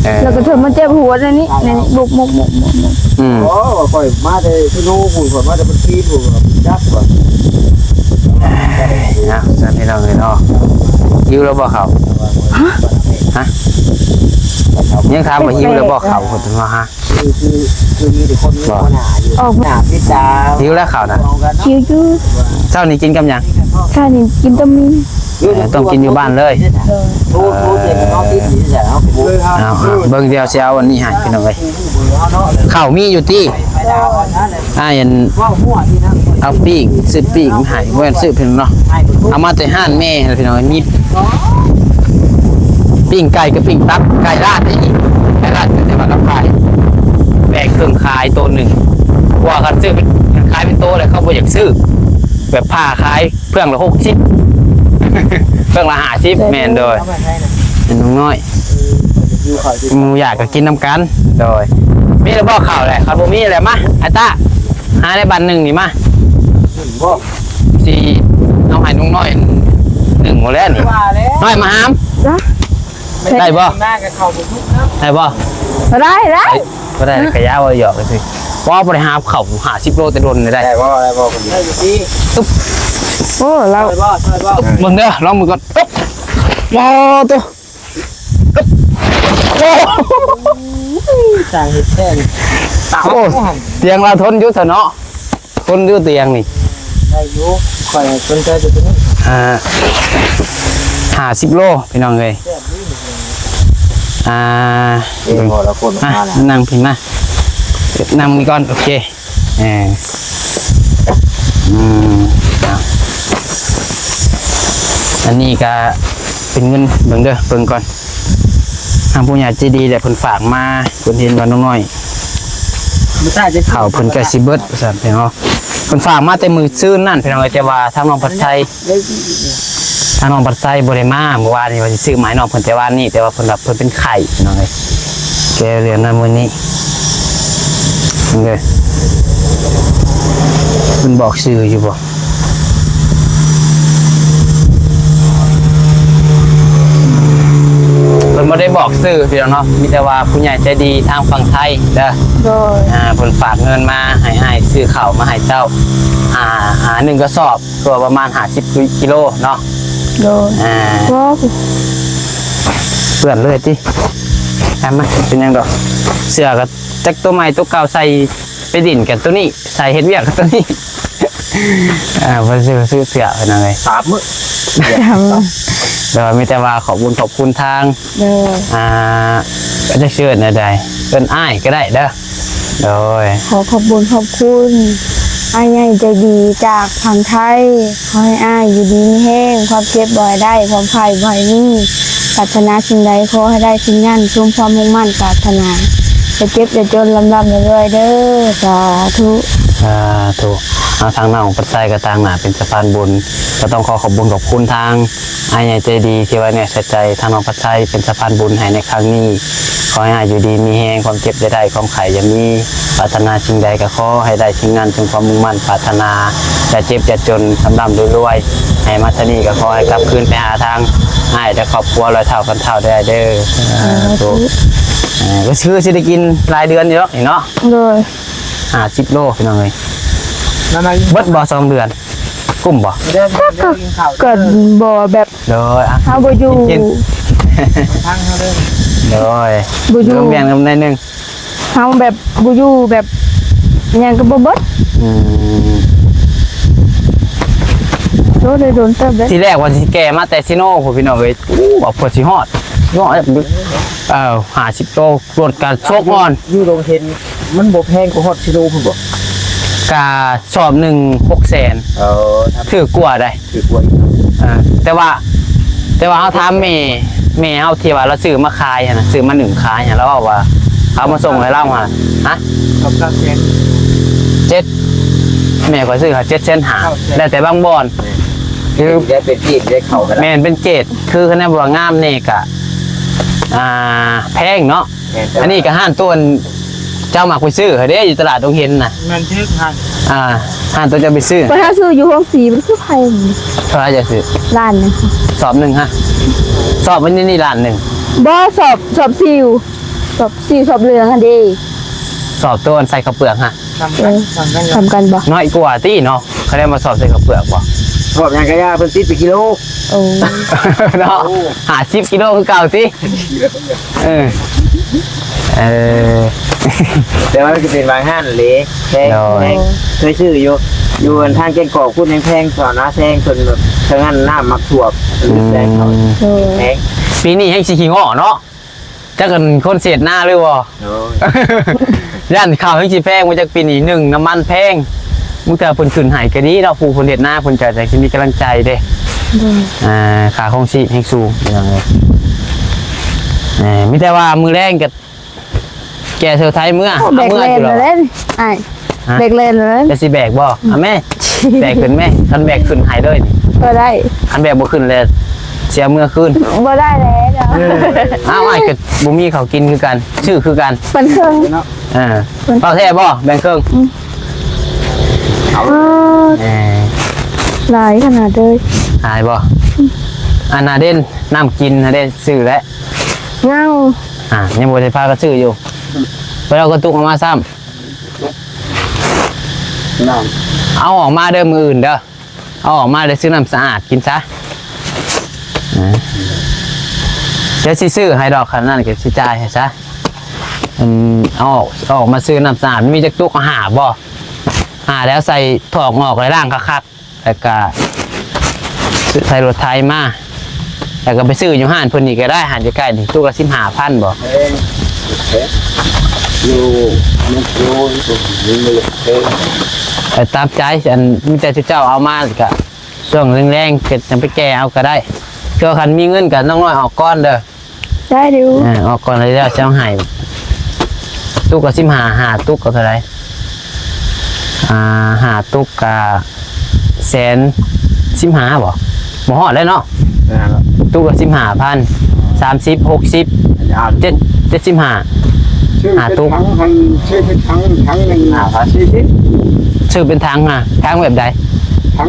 ເອີ ແລ້ວກໍເຖິງມາເຈັບຫົວໃນນີ້ ໃນນີ້ ບຸກໆໆໆ ອືມ ໂອ້ ຂ້ອຍມາແຕ່ເຊໂນພຸ້ນ ຂ້ອຍມາແຕ່ບັນທີພຸ້ນ ຈັກວ່າ ເອົາ ຊັ້ນພີ່ນ້ອງເອີຍເນາະ ຫິວແລ້ວບໍ່ເຂົ້າ? ຮະ? ຮະ? ຍັງຖາມວ່າຫິວແລ້ວບໍ່ເຂົ້າ ເພິ່ນວ່າ ຄື ຄື ຄືມີແຕ່ຄົນມີຫົວໜ້າຢູ່ ໜ້າຕິດຕາ ຫິວແລ້ວເຂົ້ານະ ຫິວຢູ່ ເຊົ້ານີ້ກິນກັບຫຍັງ? ເຊົ້ານີ້ກິນຕົ້ມໝີ່ ເອີ ຕ້ອງກິນຢູ່ບ້ານເລີຍ ໂດຍ ໂທ ໂທໃສ່ເຮົາຕິດນີ້ແຫຼະ ເຮົາກໍບໍ່ ເອົາ ເອົາ ເບິ່ງດຽວຊິເອົາອັນນີ້ໃຫ້ພີ່ນ້ອງເອີຍ ເຂົ້າມີຢູ່ຕິ ອ້າຍອັນ ເອົາປີ້ງ ຊື້ປີ້ງໃຫ້ ບໍ່ແມ່ນຊື້ເພິ່ນເນາະ ເອົາມາແຕ່ຮ້ານແມ່ຫັ້ນແຫຼະພີ່ນ້ອງເອີຍ ມີ ປີ້ງໄກ່ກັບປີ້ງຕັບ ໄກ່ລາດນີ້ ໄກ່ລາດຢູ່ໃນວັດລຳພາຍ ແບກເຄື່ອງຂາຍໂຕໜຶ່ງ ເພາະວ່າຄັນຊື້ເປັນ ຄັນຂາຍເປັນໂຕແລ້ວເຂົາບໍ່ຢາກຊື້ ແບບຜ່າຂາຍເຄື່ອງລະຫົກສິບ ເຄື່ອງລະຫ້າສິບ ແມ່ນ ໂດຍ ເປັນນ້ອງນ້ອຍ ໝູຢາກກໍກິນນຳກັນ ໂດຍ ມີແລ້ວບໍ່ເຂົ້າແຫຼະ ຄັນບໍ່ມີແຫຼະ ມາ ອ້າຍຕາ ຫາໄດ້ບັດໜຶ່ງນີ້ ມາ ບໍ່ ຊິເອົາໃຫ້ນ້ອງນ້ອຍໜຶ່ງບໍ່ແລ້ວນີ້ ວ່າແລ້ວ ນ້ອຍມາຫາມ ໄດ້ບໍ່? ມາກັບເຂົ້າບໍ່ທຸກເນາະ ໄດ້ບໍ່? ບໍ່ໄດ້ ໄດ້ ບໍ່ໄດ້ ກະຢ່າເວົ້າຫຍອກຊື່ ບໍ່ ບໍ່ໄດ້ຫາເຂົ້າຫ້າສິບໂລແຕ່ດົນໄດ້ ໄດ້ບໍ່? ໄດ້ບໍ່? ໄດ້ຢູ່ຕິ ຕຶບ ໂອ້ ລາວ ຊ່ອຍບໍ່? ຊ່ອຍບໍ່? ເບິ່ງເດີ ລອງເບິ່ງກ່ອນ ຕຶບ ໂອ້ ໂຕ ໂອ້ ຊ່າງເຮັດແທ້ນີ້ ໂອ້ ຕຽງລາວທົນຢູ່ຊະເນາະ ຄົນຢູ່ຕຽງນີ້ ໄດ້ຢູ່ ຂ້ອຍສົນໃຈແຕ່ຕົວນີ້ ອ່າ ຫ້າສິບໂລ ພີ່ນ້ອງເອີຍ ແຊບຢູ່ ອ່າ ເອີ ພໍລະຄົນ ອ່ະ ມາແລ້ວ ນັ່ງພີ້ມາ ນັ່ງນີ້ກ່ອນ ໂອເຄ ເອີ ອືມ ອ່ະ ອັນນີ້ກະເປັນເງິນ ເບິ່ງເດີ ເບິ່ງກ່ອນ ທາງຜູ້ໃຫຍ່ໃຈດີແຫຼະ ເພິ່ນຝາກມາ ເພິ່ນເຫັນວ່ານ້ອງນ້ອຍ ເຂົ້າເພິ່ນໃກ້ຊິເບິດວ່າຊັ້ນພີ່ນ້ອງ ເພິ່ນຝາກມາແຕ່ມື້ຊືນນັ້ນພີ່ນ້ອງເອີຍ ແຕ່ວ່າທາງນ້ອງພັດໄຊ ທາງນ້ອງພັດໄຊບໍ່ໄດ້ມາ ມື້ວານນີ້ວ່າຊິຊື້ມາໃຫ້ນ້ອງເພິ່ນແຕ່ວານນີ້ ແຕ່ວ່າເພິ່ນວ່າເພິ່ນເປັນໄຂ້ພີ່ນ້ອງເອີຍ ແກເລື່ອນມາມື້ນີ້ ເອີ ເພິ່ນບອກຊື່ຢູ່ບໍ່? ເພິ່ນບໍ່ໄດ້ ບອກຊື່ພີ່ນ້ອງເນາະ ມີແຕ່ວ່າຜູ້ໃຫຍ່ໃຈດີທາງຝັ່ງໄທເດີ ໂດຍ ອ່າ ເພິ່ນຝາກເງິນມາໃຫ້ອ້າຍຊື້ເຂົ້າມາໃຫ້ເຈົ້າ ອ່າ ອ່າ ໜຶ່ງກະສອບ ກໍປະມານຫ້າສິບກິໂລເນາະ ໂດຍ ອ່າ ໂອ້ ເປື້ອນເລີຍຕິ ຕາມມາ ເປັນຫຍັງດອກ ເສື້ອກໍຈັກຕົວໃໝ່ຕົວເກົ່າໃສ່ ໄປດິນກັບໂຕນີ້ ໃສ່ເຮັດວຽກກັບໂຕນີ້ ອ່າ ບໍ່ຊື້ ຊື້ເສື້ອ ພີ່ນ້ອງເອີຍ ສາມມື້ ໂດຍ ມີແຕ່ວ່າຂອບບຸນຂອບຄຸນທາງ ໂດຍ ອ່າ ຈັກຊິເອີ້ນແນວໃດ ເອີ້ນອ້າຍກໍໄດ້ເດີ ໂດຍ ຂໍຂອບບຸນຂອບຄຸນອ້າຍໃຫຍ່ໃຈດີຈາກຝັ່ງໄທ ຂໍໃຫ້ອ້າຍຢູ່ດີມີແຮງ ຄວາມເຈັບບໍ່ໃຫ້ໄດ້ ຄວາມໄຂ້ບໍ່ໃຫ້ມີ ປາດຖະໜາສິ່ງໃດຂໍໃຫ້ໄດ້ສິ່ງນັ້ນ ສົມຄວາມມຸ່ງໝັ້ນປາດຖະໜາ ຢ່າເຈັບຢ່າຈົນ ລ່ຳໆລວຍໆເດີ ສາທຸ ສາທຸ ເອົາ ທາງນ້ອງພັດໄຊກໍຕາງໜ້າເປັນສະພານບຸນ ກໍຕ້ອງຂໍຂອບບຸນຂອບຄຸນທາງອ້າຍໃຫຍ່ໃຈດີ ທີ່ໄວ້ເນື້ອໃສ່ໃຈທາງນ້ອງພັດໄຊເປັນສະພານບຸນໃຫ້ໃນຄັ້ງນີ້ ຂໍໃຫ້ອ້າຍຢູ່ດີມີແຮງ ຄວາມເຈັບຢ່າໄດ້ ຄວາມໄຂ້ຢ່າມີ ປາດຖະໜາສິ່ງໃດກໍຂໍໃຫ້ໄດ້ສິ່ງນັ້ນ ສົມຄວາມມຸ່ງໝັ້ນປາດຖະໜາ ຢ່າເຈັບຢ່າຈົນ ລ່ຳໆລວຍໆ ໃຫ້ມາເທື່ອນີ້ກໍຂໍໃຫ້ກັບຄືນໄປຫາທາງອ້າຍ ແລະ ຄອບຄົວຮ້ອຍເທົ່າພັນເທົ່າເດີອ້າຍເດີ ສາທຸ ສາທຸ ເອີ ກໍຄືຊິໄດ້ກິນຫຼາຍເດືອນຢູ່ດອກນີ້ເນາະ ໂດຍ ຫ້າສິບໂລພີ່ນ້ອງເອີຍ ນັ້ນນະ ເບິດບໍ່ສອງເດືອນ ກຸ້ມບໍ່ ເດີ ເດີ ກິນເຂົ້າ ກໍບໍ່ແບບ ໂດຍ ອ່ະ ເຮົາບໍ່ຢູ່ ກິນ ທາງເຮົາເດີ ໂດຍ ບໍ່ຢູ່ ລົງວຽງນຳໜ້ອຍໜຶ່ງ ເຮົາແບບບໍ່ຢູ່ ແບບຫຍັງກໍບໍ່ເບິດ ອືມ ໂດຍ ໂດຍ ດົນເຕີບເດ້ ທີແລກວ່າຊິແກ່ມາແຕ່ຊີໂນພຸ້ນ ພີ່ນ້ອງເອີຍ ໂອ້ ວ່າເພື່ອຊິຮອດ ຮອດ ເອີ ຫ້າສິບໂລ ລົດກະໂຊກອ່ອນ ຢູ່ດົງເຫັນ ມັນບໍ່ແພງກວ່າຮອດຊີໂນພຸ້ນບໍ່? ກະສອບໜຶ່ງຫົກແສນ ເອີ ຖືກກວ່າໃດ໋ ຖືກກວ່າຢູ່ ເອີ ແຕ່ວ່າ ແຕ່ວ່າເຮົາຖາມແມ່ ແມ່ເຮົາທີ່ວ່າລາວຊື້ມາຂາຍຫັ້ນນະ ຊື້ມາໜຶ້ງຂາຍຫັ້ນ ລາວເວົ້າວ່າເຂົາມາສົ່ງໃຫ້ລາວຫັ້ນ ຮະ ສອບເກົ້າແສນ ເຈັດ ແມ່ຂ້ອຍຊື້ຫັ້ນເຈັດແສນຫ້າ ເກົ້າແສນ ແລ້ວແຕ່ບາງບ່ອນ ແມ່ນ ຄື ໄດ້ເປັນເກດ ໄດ້ເຂົ້າກັນ ແມ່ນ ເປັນເກດ ຄືຄະແນນວ່າງາມແດ່ກະ ອ່າ ແພງເນາະ ແມ່ນ ແຕ່ວ່າ ອັນນີ້ກໍຮ້ານໂຕອັນເຈົ້າມັກໄປຊື້ຫັ້ນເດ້ ຢູ່ຕະຫຼາດດົງເຫັນນະ ແມ່ນຖືກຫັ້ນ ອ່າ ຮ້ານໂຕເຈົ້າໄປຊື້ ຂ້ອຍຫາຊື້ຢູ່ໂຮງສີ ມັນຄືໃຜ ເທົ່າໃດຈະຊື້ ລ້ານໜຶ່ງ ສອບໜຶ່ງຮະ ສອບມັນຢູ່ນີ້ລ້ານໜຶ່ງ ບໍ່ ສອບ ສອບສີວ ສອບສີວ ສອບເຫຼືອງຫັ້ນເດ້ ສອບໂຕອັນໃສ່ເຂົ້າເປືອກຮະ ສ່ຳກັນ ເອີ ສ່ຳກັນຢູ່ ສ່ຳກັນບໍ່ ນ້ອຍກວ່າຕິເນາະ ເຂົາເອີ້ນວ່າສອບໃສ່ເຂົ້າເປືອກບໍ່ ສອບຫຍັງກະຢ່າ ເພິ່ນຕິດເປັນກິໂລ ໂອ້ ເນາະ ໂອ້ ຫ້າສິບກິໂລຄືເກົ່າຕິ ເອີ ເອີ ແຕ່ວ່າມັນກໍເປັນບາງຮ້ານເດ້ ແພງ ໂດຍ ແພງ ເຄີຍຊື້ຢູ່ ຢູ່ອັນທາງແກ້ງກອກພຸ້ນແພງໆ ແຖວນາແຊງເພິ່ນແບບ ທາງນັ້ນນ້ຳໝາກຖົ່ວ ອືມ ແພງເຂົາ ໂດຍ ແພງ ປີນີ້ແຮງຊິຂີ້ງໍ້ເນາະ ຈັກອັນຄົນຊິເຮັດນາຫຼືບໍ່ ໂດຍ ຢ້ານເຂົ້າແຮງຊິແພງ ບໍ່ຈັກປີນີ້ ໜຶ່ງ ນ້ຳມັນແພງ ບາງເທື່ອເພິ່ນຂຶ້ນໃຫ້ກໍດີເນາະ ຜູ້ເພິ່ນເຮັດນາເພິ່ນກໍຈັ່ງຊິມີກຳລັງໃຈເດ້ ໂດຍ ອ່າ ຄ່າຄອງຊີບແຮງສູງ ພີ່ນ້ອງເອີຍ ເອີ ມີແຕ່ວ່າມື້ແລງກໍແກ່ເຊົາໄທເມືອ ໂອ້ ເອົາເມືອຢູ່ແລ້ວ ແບກແລ່ນແລ້ວເດ້ ອ້າຍ ຮະ ແບກແລ່ນແລ້ວເດ້ ຈະຊິແບກບໍ່ ອືມ ເອົາແມ່ ແບກຂຶ້ນແມ່ ຄັນແບກຂຶ້ນໃຫ້ເລີຍນີ້ ບໍ່ໄດ້ ຄັນແບກບໍ່ຂຶ້ນແລ້ວ ຊິເອົາເມືອຄືນ ບໍ່ໄດ້ແລ້ວ ເອົ້າ ອ້າຍກໍບໍ່ມີເຂົ້າກິນຄືກັນ ຊື້ຄືກັນ ປັນເຄິ່ງ ເອີ ເວົ້າແທ້ບໍ່ ແບ່ງເຄິ່ງ ອືມ ເອົາ ເອີ ຫຼາຍຂະໜາດເລີຍ ຫຼາຍບໍ່ ອືມ ອັນນາເດນ ນ້ຳກິນນາເດນ ຊື້ແລ້ວ ຍັງ ອ່າ ຍັງບໍ່ໄດ້ພາກັນຊື້ຢູ່ ໄປເອົາກະຕຸກອອກມາຊ້ຳ ນ້ຳ ເອົາອອກມາເດີ ມື້ອື່ນເດີ ເອົາອອກມາແລ້ວຊື້ນ້ຳສະອາດກິນຊະ ອ່າ ດຽວຊິຊື້ໃຫ້ດອກ ຄັນນັ້ນກໍຊິຈ່າຍໃຫ້ຊະ ອືມ ເອົາອອກ ເອົາອອກມາຊື້ນ້ຳສະອາດ ມັນມີຈັກຕຸກ ເອົາຫ້າບໍ່ ຫ້າ ແລ້ວໃສ່ຖອກອອກ ແລ້ວລ້າງຄັກໆ ແລ້ວກະໃສ່ລົດໄຖມາ ແລ້ວກໍໄປຊື້ຢູ່ຮ້ານເພິ່ນນີ້ກໍໄດ້ ຮ້ານໃກ້ໆນີ້ ຕຸກລະສິບຫ້າພັນບໍ່ ແພງ ແພງ ຢູ່ ຢູ່ ຢູ່ ຢູ່ ແພງ ເອີ ຕາມໃຈ ອັນ ມີແຕ່ເຈົ້າເອົາມາ ແລ້ວກໍຊ່ວງແລງໆ ກໍຈັ່ງໄປແກ່ເອົາກໍໄດ້ ເທື່ອຄັນມີເງິນກໍນ້ອງນ້ອຍອອກກ່ອນເດີ ໄດ້ຢູ່ ເອີ ອອກກ່ອນແລ້ວຊິເອົາໃຫ້ ຕຸກກໍສິບຫ້າ ຫ້າຕຸກກໍເທົ່າໃດ ອ່າ ຫ້າຕຸກກະແສນສິບຫ້າບໍ່? ບໍ່ຮອດແລ້ວເນາະ ແມ່ນແລ້ວ ຕຸກລະສິບຫ້າພັນ ສາມສິບ ຫົກສິບ ເຈັດ ເຈັດສິບຫ້າ ຫ້າຕຸກ ຊື້ເປັນຖັງຫັ້ນ ຊື້ເປັນຖັງ ຖັງໜຶ່ງ ຫ້າພັນ ສີ່ສິບ ຊື້ເປັນຖັງຫະ ຖັງແບບໃດ? ຖັງ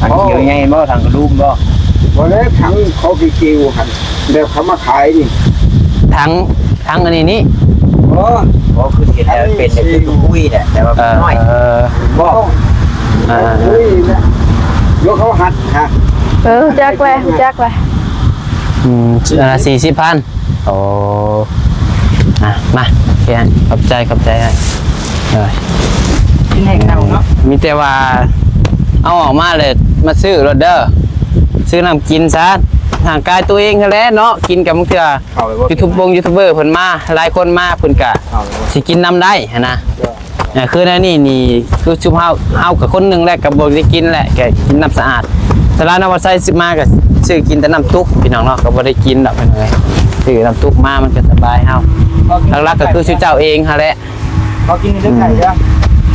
ຖັງຂຽວໃຫຍ່ບໍ່? ຖັງກະດຸມບໍ່? ບໍ່ແລ້ວ ຖັງເຂົາຊິເກວຫັ້ນ ແລ້ວເຂົາມາຂາຍນີ້ ຖັງ ຖັງອັນນີ້ນີ້ ບໍ່ ບໍ່ ຄືເຫັນແລ້ວເປັນ ອັນນີ້ ຄືປຸ້ຍແຫຼະ ແຕ່ວ່າ ເອີ ນ້ອຍ ບໍ່ ອ່າ ປຸ້ຍນະ ໂຍເຂົາຫັດຫະ ເອີ ຮູ້ຈັກແລ້ວ ຮູ້ຈັກແລ້ວ ອືມ ອັນລະສີ່ສິບພັນ ໂອ້ ອ່ະ ມາ ໂອເຄ ຂອບໃຈ ຂອບໃຈ ເອີ ກິນໃຫ້ເຂົ້າເນາະ ມີແຕ່ວ່າເອົາອອກມາແລ້ວມາຊື້ໂລດເດີ ຊື້ນ້ຳກິນຊະ ຮ່າງກາຍຕົວເອງຫັ້ນແຫຼະເນາະ ກິນກັບບາງເທື່ອ ຢູທູບບົງຢູທູບເບີເພິ່ນມາ ຫຼາຍຄົນມາເພິ່ນກະ ເຂົ້າແລ້ວ ຊິກິນນຳໄດ້ຫັ້ນນະ ເອີ ຄືແນວນີ້ນີ້ ຄືຊຸມເຮົາ ເຮົາກະຄົນໜຶ່ງແຫຼະ ກະບໍ່ໄດ້ກິນແຫຼະ ກະກິນນ້ຳສະອາດ ສະຫຼາຍນ້ອງວ່າໄຊຊື້ມາກະຊື້ກິນແຕ່ນ້ຳຕຸກພີ່ນ້ອງເນາະ ກະບໍ່ໄດ້ກິນດອກພີ່ນ້ອງເອີຍ ຊື້ນ້ຳຕຸກມາມັນກະສະບາຍເຮົາ ຫຼັກໆກະຄືຊຸມເຈົ້າເອງຫັ້ນແຫຼະ ຂໍກິນເດີໄຂ່ເດີ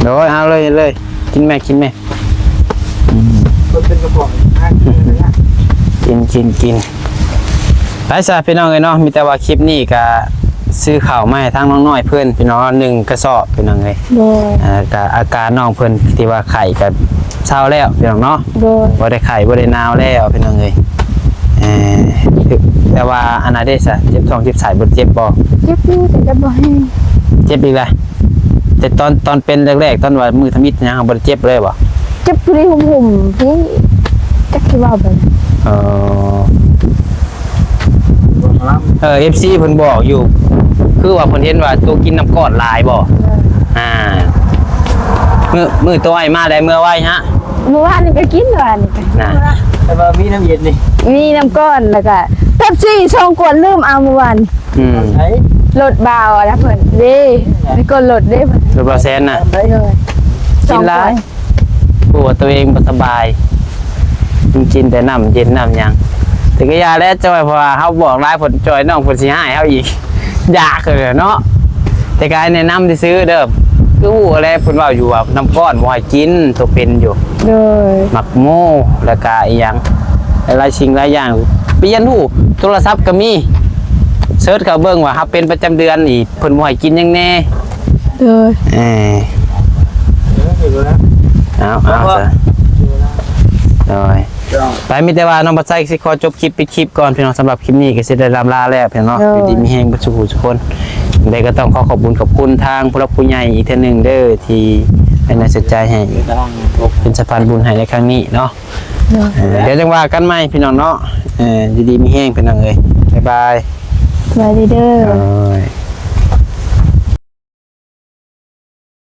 ໂດຍ ເອົາເລີຍ ເລີຍ ກິນແມ່ ກິນແມ່ ອືມ ເພິ່ນເປັນເຈົ້າຂອງຮ້ານກິນເລີຍນະ ກິນ ກິນ ກິນ ໄປຊະພີ່ນ້ອງເອີຍເນາະ ມີແຕ່ວ່າຄລິບນີ້ກະຊື້ເຂົ້າມາໃຫ້ທາງນ້ອງນ້ອຍເພິ່ນພີ່ນ້ອງ ໜຶ່ງກະສອບພີ່ນ້ອງເອີຍ ໂດຍ ອ່າ ກະອາການນ້ອງເພິ່ນທີ່ວ່າໄຂ້ກະເຊົາແລ້ວພີ່ນ້ອງເນາະ ໂດຍ ບໍ່ໄດ້ໄຂ້ບໍ່ໄດ້ໜາວແລ້ວພີ່ນ້ອງເອີຍ ເອີ ແຕ່ວ່າອັນນັ້ນເດ້ຊະ ເຈັບທ້ອງເຈັບໄສ້ບໍ່ເຈັບບໍ່? ເຈັບຢູ່ ແຕ່ເຈັບບໍ່ແຮງ ເຈັບອີກແລ້ວ ແຕ່ຕອນ ຕອນເປັນແລກໆ ຕອນວ່າມື້ທຳອິດຫຍັງ ບໍ່ໄດ້ເຈັບເລີຍບໍ່? ເຈັບຢູ່ໃນຫຸ້ມໆ ພີ້ ຈັກຊິເວົ້າໄປ ເອີ ເອີ ເອັຟຊີເພິ່ນບອກຢູ່ ຄືວ່າເພິ່ນເຫັນວ່າໂຕກິນນ້ຳກ້ອນຫຼາຍບໍ່? ເອີ ອ່າ ມື້ ມື້ໂຕອ້າຍມາໄດ້ເມື່ອໄວຮະ ມື້ວານນີ້ກະກິນ ວານນີ້ກະ ນະ ແຕ່ວ່າມີນ້ຳເຢັນນີ້ ມີນ້ຳກ້ອນ ແລ້ວກະເປັບຊີສອງຂວດ ລືມເອົາມື້ວານ ອືມ ໃສ ລົດບ່າວອັນນັ້ນເພິ່ນເດ້ ໃນກົ້ນລົດເດ້ ລົດບ່າວແຊນນະ ໂດຍ ກິນຫຼາຍ ສອງຂວດ ກະວ່າໂຕເອງບໍ່ສະບາຍ ກິນແຕ່ນ້ຳເຢັນນ້ຳຫຍັງ ແຕ່ກະຢ່າແຫຼະຈ້ອຍ ເພາະວ່າເຮົາບອກຫຼາຍ ເພິ່ນຈ້ອຍນ້ອງເພິ່ນຊິຮ້າຍເຮົາອີກ ຢາກເລີຍເນາະ ແຕ່ກະໃຫ້ແນະນຳຊື່ໆເດີ ຄືຮູ້ແຫຼະ ເພິ່ນເວົ້າຢູ່ວ່ານ້ຳກ້ອນບໍ່ໃຫ້ກິນ ໂຕເປັນຢູ່ ໂດຍ ໝາກໂມ ແລ້ວກະອີ່ຫຍັງ ຫຼາຍໆສິ່ງຫຼາຍຢ່າງ ປ່ຽນຮູ້ ໂທລະສັບກະມີ ເສີດເຂົ້າເບິ່ງວ່າເຮົາເປັນປະຈຳເດືອນນີ້ ເພິ່ນບໍ່ໃຫ້ກິນຫຍັງແດ່ ໂດຍ ເອີ ເອີ ເອົາ ເອົາຊະ ໂດຍ ໄປ ມີແຕ່ວ່ານ້ອງບັດໄຊຊິຂໍຈົບຄລິບ ປິດຄລິບກ່ອນພີ່ນ້ອງ ສຳລັບຄລິບນີ້ກະຊິໄດ້ລ່ຳລາແລ້ວພີ່ນ້ອງເນາະ ໂດຍ ຢູ່ດີມີແຮງເບິດສູ່ຜູ້ສູ່ຄົນ ຈັ່ງໃດກະຕ້ອງຂໍຂອບບຸນຂອບຄຸນທາງຜູ້ຫຼັກຜູ້ໃຫຍ່ອີກເທື່ອໜຶ່ງເດີ ທີ່ເປັນແຮງໃຈໃຫ້ ເປັນສະພານບຸນໃຫ້ໃນຄັ້ງນີ້ເນາະ ໂດຍ ເອີ ດຽວຈັ່ງວ່າກັນໃໝ່ພີ່ນ້ອງເນາະ ເອີ ຢູ່ດີມີແຮງພີ່ນ້ອງເອີຍ ບາຍບາຍ ສະບາຍດີເດີ ໂດຍ.